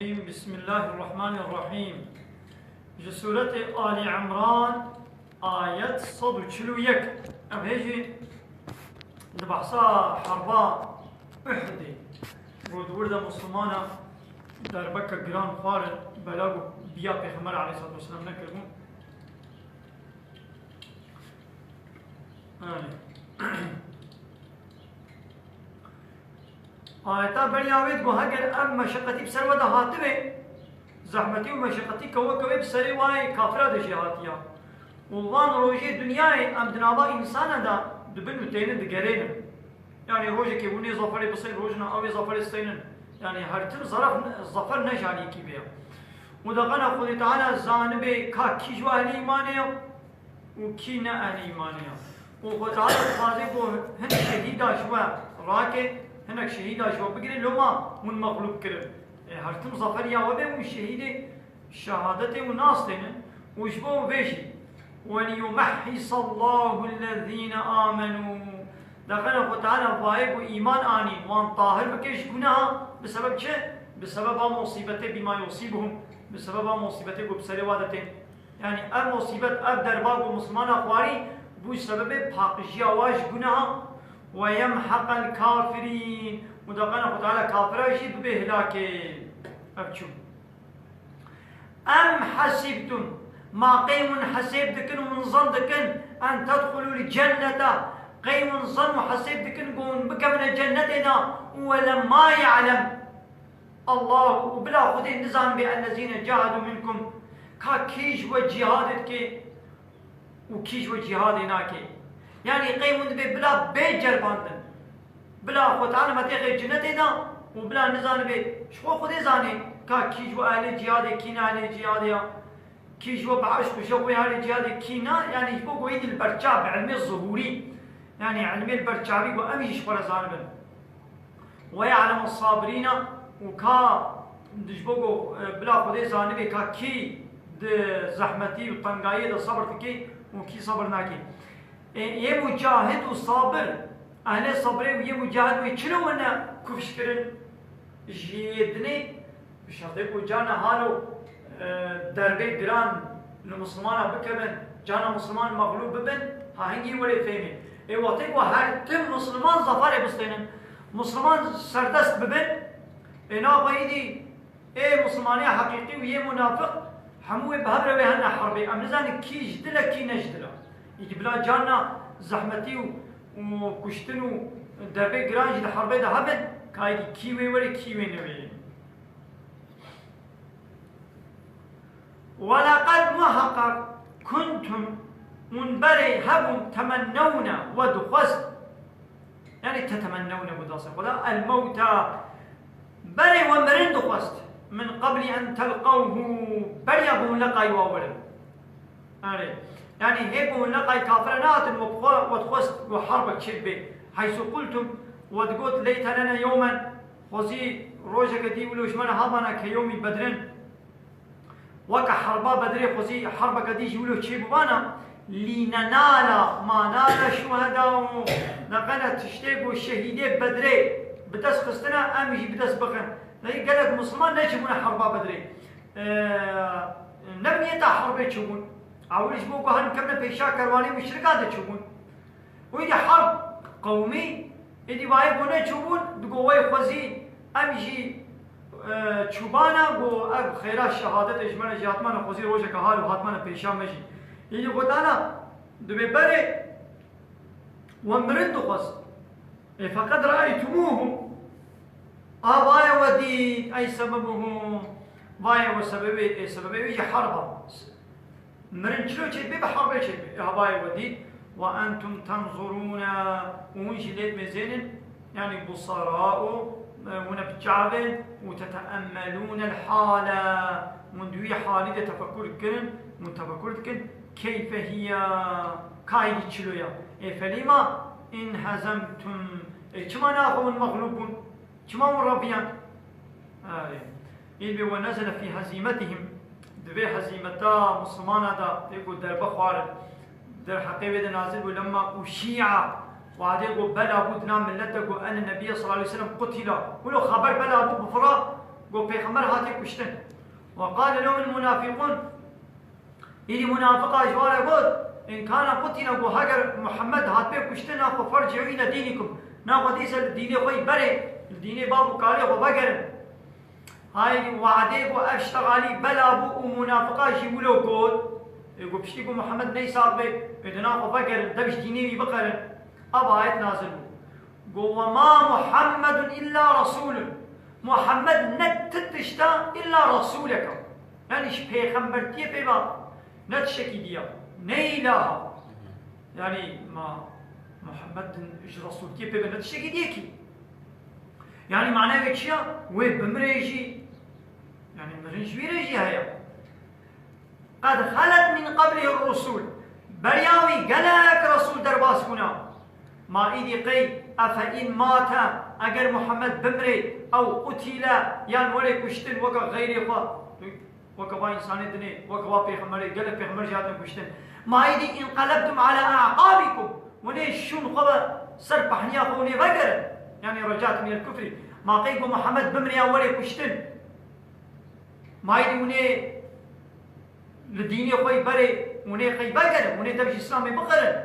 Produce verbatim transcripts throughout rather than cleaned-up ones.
Bismillahirrahmanirrahim. Ji Sûretê Ali Imran, ayet sed û çil û yek. Ev hê jî di behsa herba Uhudê, ku di wir de Muslimana derbeke giran xwarin, bela ku biya Pêxember aleyhissalatu vesselam nekiribûn. Erê. Ayeta beriya wê digot, heger ev meşeqetî bi ser we de hatibê, zehmetî û meşeqetî kewekewê bi serê wayê kafira de jî hatiya. Û van rojê dinyayê em di nava însana de dibin û tênin digerênin. Yanî rojekê hûn ê zaferê bisên, rojina ew ê zaferê steynin. Yanî her tim zaraf, zafer ne ji aliyekî vê ya. Û de qena Xwedê Teala zanibe ka kî ji we ehlî îmanê ya û kî ne ehlî îmanê ya. Û Xwedê Teala dixwaze ku hin şehîda ji we rake, hinek şehîda ji we bigire, loma hûn mexlûb kirin. E, her tim zafer ya we be, hûn şehîdê şehadetê û nas tênin û ji bo vê jî, "Weliyumehhis Allahu ellezîne amenû." De qena Xwedê Teala vayê ku îman anîn, wan tahir bike ji guneha, bi sebeb çi? Bi sebeba musîbetê, bîma yusîbuhum, bi sebeba musîbetê ku bi serê wa de tên. Yanî ev musîbet, ev derba ku Muslimana xwarî, bû sebebê paqijiya wa ji guneha, "Ve yemheqel kafirîn." Û de qena Xwedê Teala kafira jî bibe hilakê. Ev çû. Em hesîbtum, ma qey hûn hesêb dikin û hûn zan dikin, en tedxulul cennete, qey hûn zan û hesêb dikin ku hûn bikevine cennetê de, û we lemma ya'lem Allah, û bila Xwedê nizanibe ellezîne cahedû minkum, ka kî ji we cîhadê dike, û kî ji we cîhadê nake. Yanî qey hûn dibê bila bê ceribandin. Bila Xwedê Teala me têxê cinetê de û bila nizanibe, ji xwe Xwedê zanê ka kî ji we ehlê cîhadê, kî ne ehlê cîhadê ya. Kî ji we bi eşq û şewqê ehlê cîhadê, kî ne, yanî ji bo ku êdî li ber çav bi ilmê zuhûrî. Yanî ilmê li ber çavî ku em jî ji xwe re zanibin. Ve ya'lemu sabirîna, û ka ji bo ku, e, bila Xwedê zanibe ka kî di zehmetî û tengayiyê de sebir dike û kî sebir nake. E, yê mucahid û sabir, ehlê sebrê û yê mucahid wê çilo wene kufş kirin ji yê dinê, bi şertê ku carna halo, e, derbê giran li Muslimana bikevin, carna Musliman mexlûb bibin, ha hingî welê fêmê. Ê wextê ku her tim Musliman zaferê bistênin, Musliman serdest bibin, ê naxwe êdî ê Muslimaniya heqîqî û yê munafiq hemû wê bi hev re wê hene herbê. Em nizanin kî ji dil e, kî ne ji dil e. Êdî bila carna zehmetî û, û kuştin û derbê giran jî di herbê de hebin, ka êdî kî wê were, kî wê newê. Weleqed muheqeq kuntum, hûn berê hebûn, temennewne, we dixwest. Yanî tetemennewne, bu dasa xwe da, el mewta, berê we mirin dixwest. Min qeblî en telqewhû, beriya ku hûn leqayî wa werin. Erê. Yanî hê ku hûn leqay kafira nehatin, we bi xwe, we dixwest ku herbek çêbibe. Heysu qultum, we digot, leyte lena yewmen, xwezî rojeke dî wilo ji me re habana ke yewmî Bedrin. Weke herba Bedrê xwezî herbeke dî ji wilo çêbûbana, lînenala ma nala şuhedau, neqene tiştê ku şehîdê Bedrê bi dest xistine, em jî bi dest bixin. Lê gelek Musliman neçûbûne herba Bedrê. Ee, ne bi niyeta herbê çûbûn. Ewil ji bo ku herin kevine pêşa kerwanê muşrika de çûbûn. Û êdî herb qewimî, êdî vayê ku neçûbûn, digo wey xwezî em jî, e, çûbana, ku ev xêra şehadetê ji me re jî hatmane, xwezî rojeke hal û hatmane pêşa me jî. Êdî gotana, dibê berê we mirin dixwest. Ê feqed re'eytumuhum. A vaye we dît, ey sebebuhum. Vaye we sebebê, ê sebebê wî jî herb a. Mirin çilo çê bê, bi herbê çê bê. Ê hebayê we dît. Ve entum tenzurûne, û hûn jî lê dimêzênin, yanî busara'u, e, hûn e bi çavên, û teteemmelûne l-hale, hûn di wî halî de tefekkur dikirin, hûn tefekkur dikin, keyfe hiye, ka êdî çilo ya. Ê felîma inhezemtum, ê çima naxwe hûn mexlûb bûn? Çima hûn reviyan? Erê. Îlbê ve nezele fî hezîmetihim. Di vê hezîmeta Muslimana de, tê ku derbe xwarin. Derheqê wê de nazil bû, lemma uşî'a. Wadê ku bela bû dina millet de ku ene Nebiyye sallallahu aleyhi ve sellem qutila. Wilo xeber bela bû bifira. Got, Pêxember hatiye kuştin. Ve qale lehumul munafiqun. Îdî munafiqa ji wan re got, in kana qutile, got, heger Muhammed hatibê kuştin, naxwe ferci'u ile dînikum. Naxwe dîse li dînê xwe yî berê, li dînê bab û kalê xwe vegerin. Hay wadê got, ev ştegalî bela bû û munafiqa jî wilo got. Ê got, piştî got Muhammed neysax bê, ê di naxwe vegerin, dev ji dînê wî biqerin. Ev ayet nazil bû. Got, "Ve ma Muhammedun illa rasulun." Muhammed ne ti tişta illa rasuleka. Yani ji pêxembertiyê pê ve ne tiştekî diya. Ne îlaha. Yani ma Muhammed ji rasultiyê pê ve ne tiştekî diye ki. Yani manaya çi ya? Wê bimrê jî. Yani mirin ji wî re jî heye. Qed xelet min qeblihir rusul. Beriya wî gelek resul derbas bûna. Ma îdî qey efe in mate, eger Muhammed bimrê, ew qutile, yan were kuştin weke xeyrê xwe, weke va însanê dinê, weke va pêxemberê, gelek pêxember jî hatin kuştin. Ma îdî inqelebtum ala a'qabikum. Hûn ê şûn xwe ve ser pehniya xwe hûn ê vegerin. Yani recat minel kufrî. Ma qey ku Muhammed bimrê yan were kuştin. Ma îdî hûn ê li dînê xwe yî berê, hûn ê xwe yî vegerin, hûn ê dev ji Îslamê biqerin.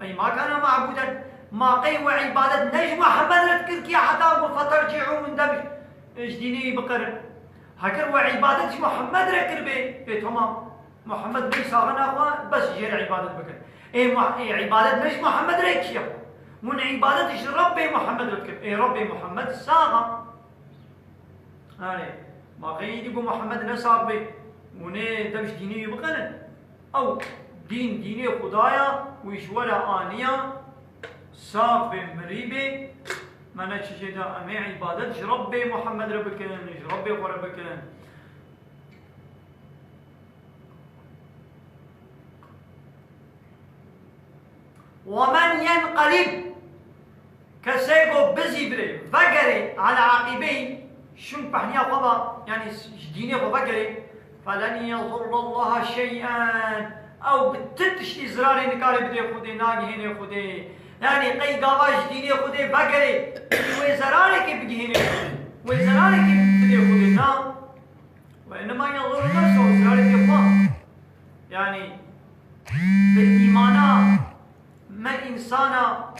Ey ma kana ma'buden, ma qey we îbadet ne ji Muhammed re dikir kiye heta ku feterci'u, hûn dev ji dînê yî biqerin. Heger we îbadet ji Muhammed re kiribê, ê temam. Muhammed neysaxe naxwe, bes jê re îbadet bikin. Ê Mu-, ê îbadet ne ji Muhammed re kiye. Hûn îbadet ji Rebbê Muhammed re dikin. Ê Rebbê Muhammed sax e. Erê, ma qey îdî ku Muhammed ne sax bê, hûn ê dev ji dînê wî biqerin? Ew dîn, dînê Xuda ya, wî ji we re aniya, sax bê, mirî bê, me ne çi jê de, em ê îbadet ji Rebbê Muhammed re bikin, ji Rebbê xwe re bikin. وَمَنْ يَنْقَلِبْ، kesê ku bizîvirê, vegerê, عَلَى عَقِبَيْهِ، şûn pehniya xwe ve, yani ji dînê xwe vegerê, فَلَنْ يَضُرَّ اللّٰهَ شَيْئًا، ew bi ti tiştî zirarê nikare bidê Xwedê, nagihênê Xwedê. Yani qey gava ji dînê Xwedê vegerê, wê zerarêkê bigihênê Xwedê, wê zerarêkê bidê Xwedê, na. وَاِنَّمَا يَضُرُّ نَفْسَهُ، zirarê dê xwe. Yani, bi îmana me însana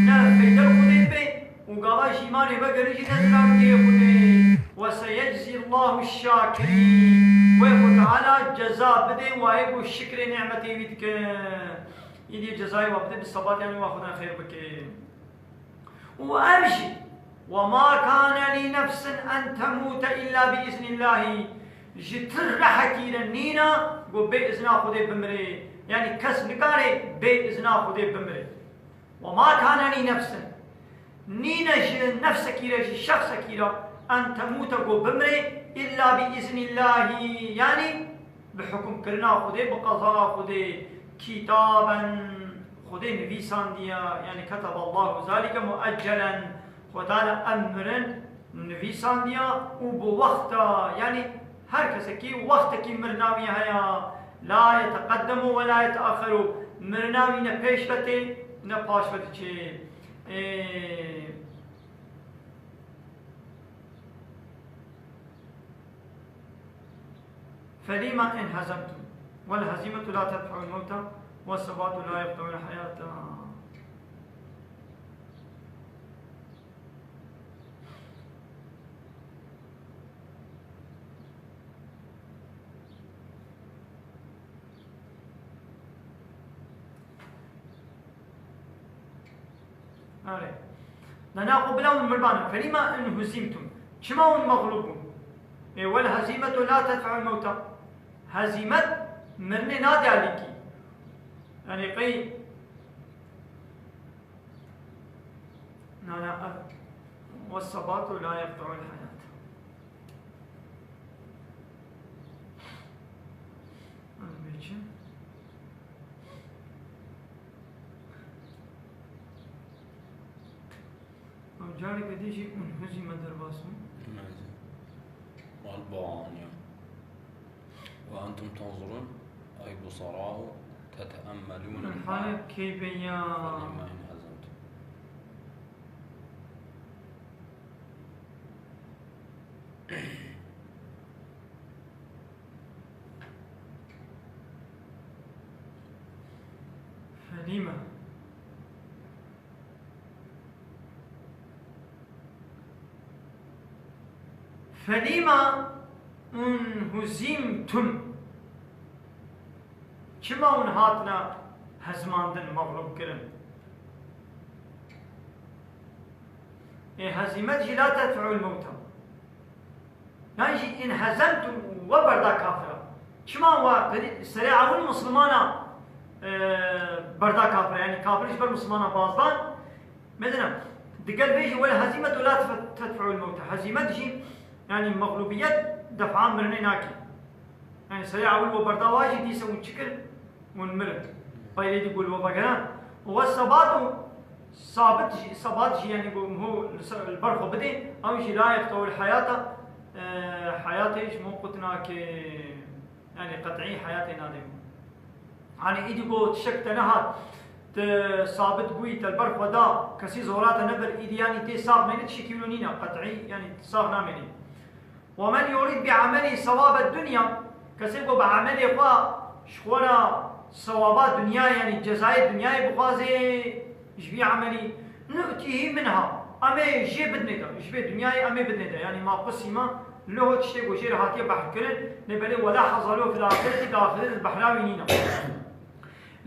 ne feyde Xwedê dibe û gava ji îmanê vegerin jî ne zirar dê Xwedê. وَسَيَجْزِي اللّٰهُ الشَّاكِرِينَ. Wê Xwe Teala ceza bidê wayê ku şikrê nîmetê wî dikin. Îdî cezayê wa bide bi sebat, yani wa Xwedê xêr bike. Û ev jî, وَمَا كَانَ لِنَفْسٍ أَنْ تَمُوتَ إِلَّا بِإِذْنِ اللّٰهِ، ji ti rehekî re nîne ku bê izna Xwedê bimrê. Yani kes nikare bê izna Xwedê bimrê. وَمَا كَانَ لِنَفْسٍ، nîne ji nefsekî re, ji şexsekî re, أَنْ تَمُوتَ، ku bimrê, إِلَّا بِإِذْنِ اللّٰهِ، yani bi hukmkirina Xwedê, bi qezaya Xwedê, kîtaben, Xwedê nivîsandiye, yani كَتَبَ اللّٰهُ ذَٰلِكَ مُؤَجَّلًا، Xwedê Teala ev mirin nivîsandiye û bi wexta, yani her kesekî wextekî mirina wî heye, لَا يَتَقَدَّمُ وَلَا يَتَأَخَّرُ، mirina wî ne pêş ve tê, ne paş ve diçê. Ê, فَلِمَ انْهَزِمْتُمْ وَالْهَزِيمَةُ لَا تَدْفَعُ الْمَوْتَ وَالثَّبَاتُ لَا يَقْطَعُ الْحَيَاةَ. Erê. Dana xwe bila hûn mirban in. فَلِمَ انْهَزِمْتُمْ. Çima hûn mexlûb bûn? Ê, وَالْهَزِيمَةُ لَا تَدْفَعُ الْمَوْتَ. Hezîmet mirinê nade alîkî. Yani qey, na, na, ev, وَالثَّبَاتُ لَا يَقْطَعُ الْحَيَاةَ. Ez bêçim. Ew careke dî jî انْهَزِمَ derbas bû. Mal ba aniya. وَأَنْتُمْ تَنْظُرُونَ، أي بصراء تتأملون الحال. Hale keyfê ya. فَلِمَ انْهَزِمْتُمْ. فلم، فلم انهزمتم. Çima hûn hatine hezmandin, mexlûb kirin? Ê hezîmet jî la tedfe'ul mewta. Yan jî înhezemtum, we berda kafira. Çima we qedî-, serê ewil Muslimana, e, berda kafira? Yanî kafir ji ber Muslimana bazdan. Medine, digel vê jî wel hezîmetu la tedfe-, tedfe'ul mewta. Hezîmet jî, yanî mexlûbiyet def'a mirinê nake. Yanî serê ewil we berda wa jî dîse hûn çi kir? Hûn mirin. Peyrê dî ku li we vegeran. Û we sebat û sabit jî, sebat jî yanî ku ho li ser, li ber xwe bidê, ew jî la yeqtewul heyata, e, heyatê ji min qut nake, yanî qet'î heyatê nadê min. Yanî îdî ku tiştek te nehat, te sabit bûyî, te li ber xwe da, kesî zora te nebir, îdî yanî tê sax mênî, tiştekî wilo nîne, qet'î, yanî sax namênî. ومن يرد بعمله ثواب الدنيا، kesê ku bi emelê xwe ji xwe re sewaba dinyayê, yanî cezayê dinyayê bixwaze ji vî emelî, نؤته منها، em ê jê bidinê de, ji vê dinyayê em ê bidinê de. Yanî ما قسم له tiştê ku jê re hatiye behr kirin, lê belê ولا حظ له في الآخرة، di axiretê de behra wî nîne.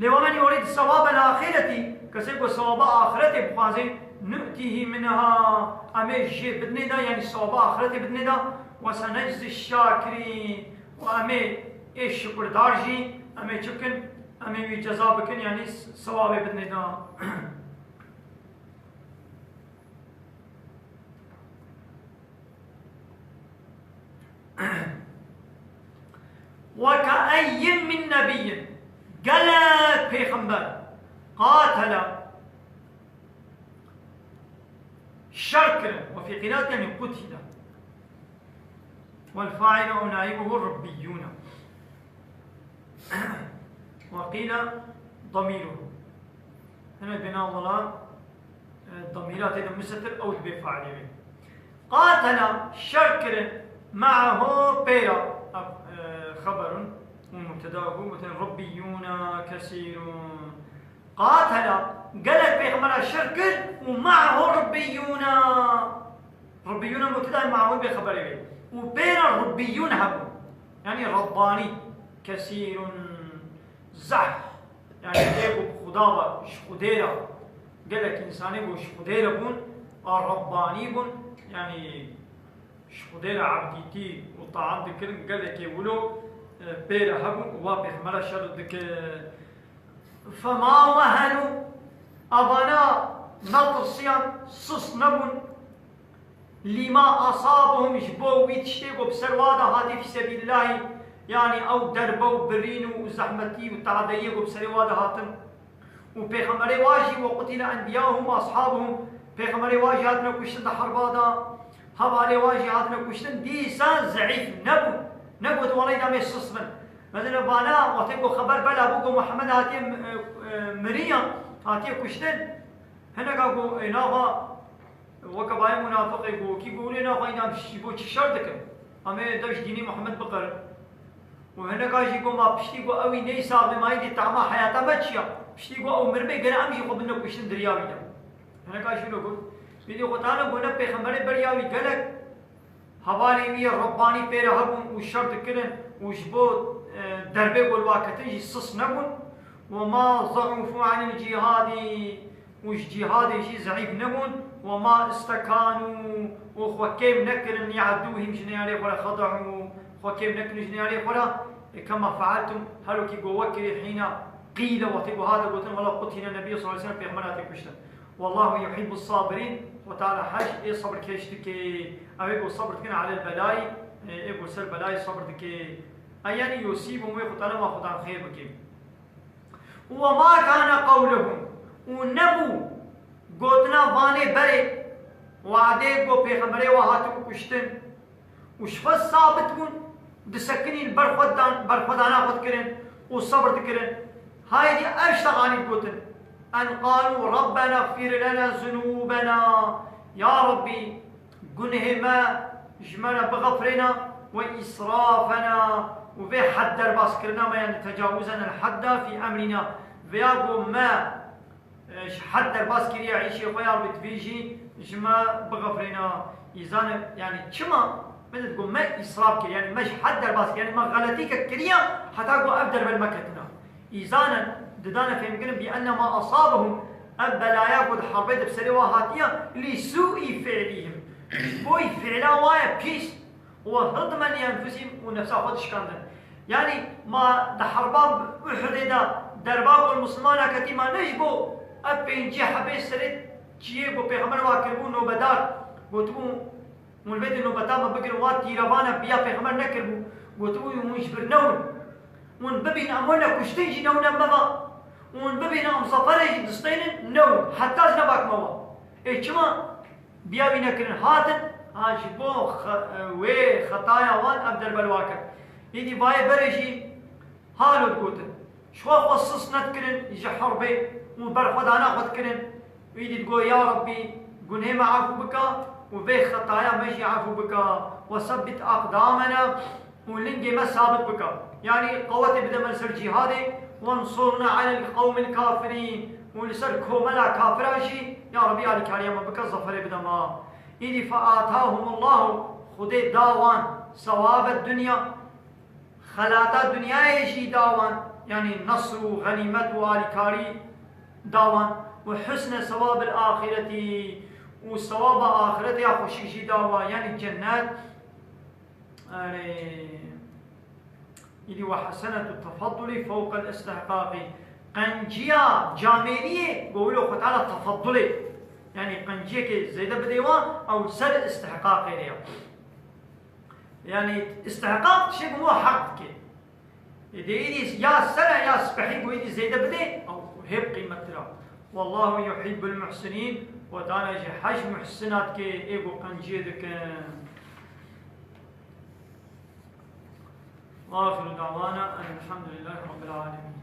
Lê ومن يرد ثواب الآخرة، kesê ku sewaba axiretê bixwaze, نؤته منها، em ê jê bidinê de, yanî sewaba axiretê bidinê de, وسنجزي الشاكرين، û em ê, ê şukirdar jî, em ê çi bikin? Em ê wî ceza bikin, yanî s-, sewabê bidinê de. وكأين من نبي، gelek pêxember, قاتل، şer kirin, وفي قراءة يعني قتل، والفاعل ونائبه ربيون. وقيل ضميره. Hinek bêna wela, e, damîra tê de mustetir, ew dibê failê wê. قاتل، şer kirin, معه، pê re. Ev, e, xeberun û mubteda bû, gotin ربيون كثير. قاتل، gelek pêxembera şer kir û معه ربيون. ربيون mubteda, معه bê xeberê wê. Û pê re ربيون hebûn. Yanî Rabbani, kesîrun, zehf. Yanî ê ku bi Xuda ve, ji Xudê re, gelek însanê ku ji Xudê re bûn, a Rabbanî bûn, yanî ji Xudê re ebdîtî û taat dikirin, gelekê wilo, e, pê re hebûn û wa pêxembera şer dikir. فما وهنوا، evana netirsiyan, sist nebûn. لما أصابهم، ji bo wî tiştê ku bi ser wa de hatî في سبيل الله، yanî ew derbe û birîn û zehmetî û teadeyê ku bi serê wa de hatin. Û pêxemberê wa jî وقتل أنبياؤهم وأصحابهم، pêxemberê wa jî hatine kuştin di herba de, hevalê wa jî hatine kuştin, dîsa zeîf nebûn. Negot welê da em ê sist bin. Mesela vana wextê ku xeber bela bû ku Muhammed hatiye, e, e, miriyan, hatiye kuştin. Hineka ku, e, naxa Weke bayê munafiqê ku kî ku hûn ê naxweyîn em ji bo çi şer dikin? Em ê dev ji dînê Muhammed biqerin. Û hineka jî got, ma piştî ku ew î neyê sax bê, ma îdî tema heyata me çi ya? Piştî ku ew miribê gere em jî xwe bidine kuştin di riya wî de. Hineka jî wilo got. Êdî Xwedana got ne pêxemberê beriya wî gelek hevalê wî yê Rebbanî pê re hebûn û şer dikirin û ji bo, e, derbê ku li wa ketin jî sist nebûn. وما ضعفوا عن الجهاد، û ji cîhadê jî zeîf nebûn, وما استكانوا، û xwe kêm nekirin, لعدوهم، ji neyarê xwe re، خضعوا، xwe kêm nekirin ji neyarê xwe re. E, كما فعلتم، herokî ku we kirî، حين قيل، wextê ku hate gotin، ولا قتل النبي صلى الله عليه وسلم، pêxember hate kuştin. والله يحب الصابرين، Xwe Teala hej ê sebirkêş dike. Ew ê ku sebir dikin على البلاء، e, ê ku ser belayê sebir dike. Ay yanî يصيبهم، wê Xwe Teala ma Xwedan xêr bike. وما كان قولهم، û nebû gotina vanê berê, wadê ku pêxemberê wa hatibû kuştin, û ji xwe sabit bûn, disekinîn, berxwedan, berxwedana xwe dikirin û sebir dikirin. Haydî ev şteganî digotin. أن قالوا ربنا اغفر لنا ذنوبنا. Ya Rabbî, gunhê me ji me re bixefirêne, وإسرافنا، û vê hed derbaskirina me, yanî تجاوزنا الحد في أمرنا، Vêya ku me, e, ji hed derbas kiriye îşê xwe, ya Rebî, tu vî jî ji me bixifrêne. Îzane, yani çima? Me de digo me îsraf kir, yani me ji hed derbas kir, yani me xeletîkek kiriye heta ku ev derve li me ketine. Îzane didane fêhmkirin bi enne ma asabehum, ev belaya ku di herbê de bi serê wa hatiye, li sûî fi'lihim. Ji bo fi'la wa ye pîs. Ve hidmen li enfusihim, û nefsa xwe dişkandin. Yani ma di herba Uhudê de derba ku li Mislimana ketî ma ne ji bo ev pêncî hebê serê çiyê ku Pêxember wa kiribû nobedar, gotibû, hûn vê di nobeta me bigirin, wa tîrevana biya Pêxember nekiribû, gotibû, hûn ji vir newin. Hûn bibîn em wene kuştin jî newin em meva. Hûn bibîn em zeferê jî distênin newin. Heta ji nebak mewa. Ê çima? Biya wî nekirin. Hatin, ha ji bo xe-, wê xetaya wan ev derbe li wa ket. Êdî vayê berê jî halo digotin. Ji xwe xwe sis nedikirin ji herbê û berxwedana xwe dikirin. Êdî digot, ya Rebbî, gunhê me efû bika û vê xetaya me jî efû bika. Wesebbit aqdamena. Û lingê me sabit bike. Yanî qewetê bide me li ser cîhadê, wensurna alel qewmil kafirîn, û li ser komela kafiran jî, ya Rebî, alîkariya me bike, zeferê bide me. Îdî featahumullahu, Xwedê da wan sewabed dunya, xelata dinyayê jî da wan, yanî nesr û xenîmet û alîkarî da wan, û husne sewabil axireti, û sewaba axiretê ya xweşik jî da wan, yanî cennet. Erê. Îdî ve hesenetu tefaddulî fewqel istihqaqî. Qenciya camêriyê, govilo Xwe Teala tefaddulê. Yanî qenciyekê zêde bidê wan, ew ser istihqaqê re ya. Yanî istihqaq tiştê ku heq dike. Ê dê îdî ya ser e ya spehî ku îdî zêde bidê, ew hê bi qîmettir e. Wallahu yuhibbul muhsinîn, Xwe Teala jî hej muhsina dike, ê ku qenciyê dikin. Axiru da'wana enelhamdulillahî rabbil alemin.